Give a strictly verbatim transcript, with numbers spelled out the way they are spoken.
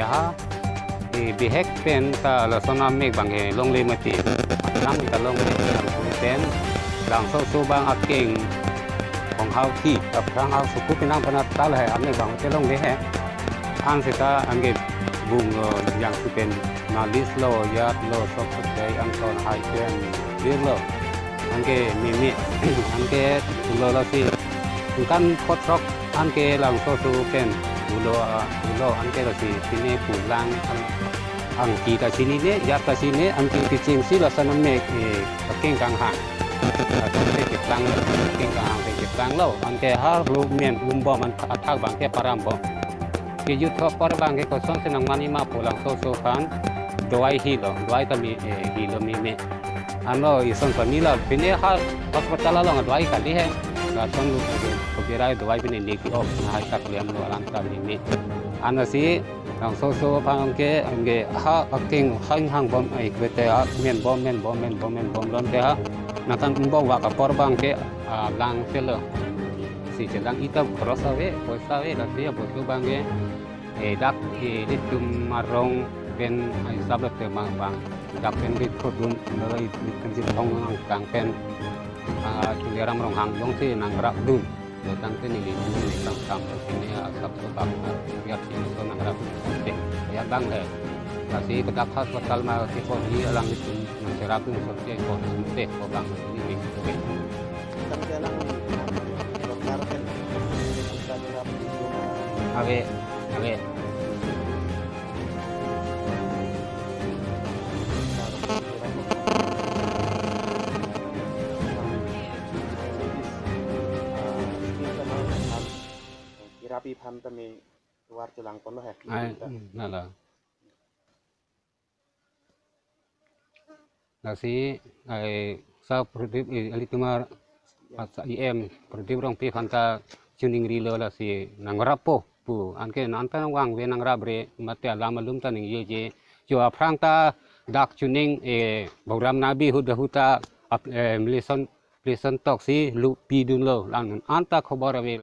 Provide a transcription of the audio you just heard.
Ha, e, bihek pen ta lason amek abang ke longle mati. Lang ta longle, lang pen, langsoso abang akeng hong hau ki, aphrang hau suku pinang pena tal he, amek abang ke longle he. An seta anke bung, eh, yang supen malis lo, yat lo, sok sok dai angton hai pen, bir lo. Anke mimi, anke pulo lasi. Kan potrok anke langsoso pen pulo, ah, pulo anke lasi pine pulang ang, angki ta chinine, yat ta chinine, anke kechengsi lason amek, eh, akeng kanghang. Lason te keplang, akeng kanghang te keplang lo. Anke har lo men umbom an athak abang ke param bom. Ke youth hopper abang ke kosonsi nangmani ma pu langsoso aphan dawai hilo, dawai ta mi, eh, hilo mimi. Anlo ison pani la pine ha hospital along dawai kali he. Lason lu ke kopirai dawai pine nek ok na hai tak liam lo alam ta mimi. Anlo si langsoso aphan ke anke ha akeng hang hang bom ai kwete ha men bom, men bom, men bom, men bom lon ke ha. Nangkan umbom wa kapor abang ke, ah, lang selo. Si chelang ita cross ave, poisa ave, lasi ya boslo abang ke. Eh, dak, eh, ilitum arong pen, ah, hisap lo tema abang. Dak pen ke khodun, lo ilitum si thong nang kang pen, ah, Tuliram Ronghang jongsi nangrap dun. Lo tangte neli dun, neli kam kam, ini, ah, sap so kam, ah, biar si so nangrap dun. Eh, ya abang le. Lasi ke dak hospital ma ke ko ni alang ilitum nangserap dun, so ke ko ni te, ko abang, ini, ini, oke. Tangte alang, dokter pen, kita juga. Ave, ave. Irapi aphan tame luar chelang kono he. Ai, nala. Lasi, ai, sa Pradip, eh, ilitum ar, asa E M, Pradip Rongpi aphan ta chiningri lo lasi nangrappo pu. Anke non ta nangvangve nangrapre mate alam alum ta ningjeje. Jo aphrang ta dak chining, eh, program nabi huda huda ap, eh, mlison, mlison toksi lupi dunlo. Lang non anta khobor ave.